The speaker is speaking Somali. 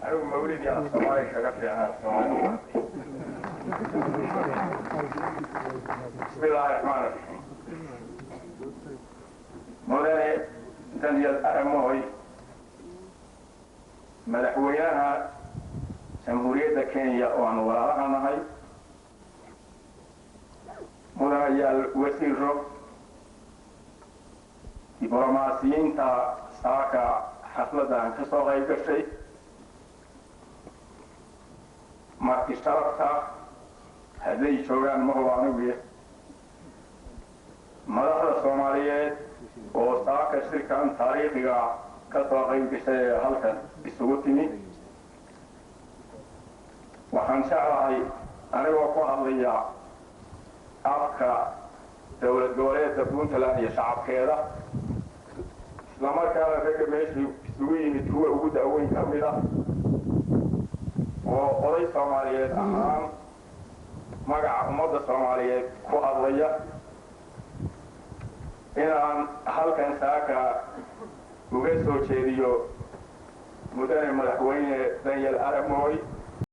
Anigu mawlid yaa Soomaaliya kaga fiicnaa Soomaaliya. Bismi illaahi raxmaan raxiim. Mudane Daniel Arap Moi, madaxweynaha Jamhuuriyadda Kenya oo aan walaalaha nahay, mudanayaal wasiiro, diblomaasiyiinta saaka xafladdan ka soo qayb gashay, marti sharafta hadday joogaan ma hubo anigu, madaxda Soomaaliyeed oo saaka shirkan taariikhiga ka soo qayb gashay ee halkan isugu timi, waxaan jeclahay anigoo ku hadlaya afka dowlad goboleedka Puntland iyo shacabkeeda, islamarkaana ragga meeshii isugu yimid kuwa ugu daaweyn ka mid ah oo oday Soomaaliyeed ahaan magaca ummadda Soomaaliyeed ku hadlaya, inaan halkan saaka uga soo jeediyo mudane madaxweyne Daniel Arap Moi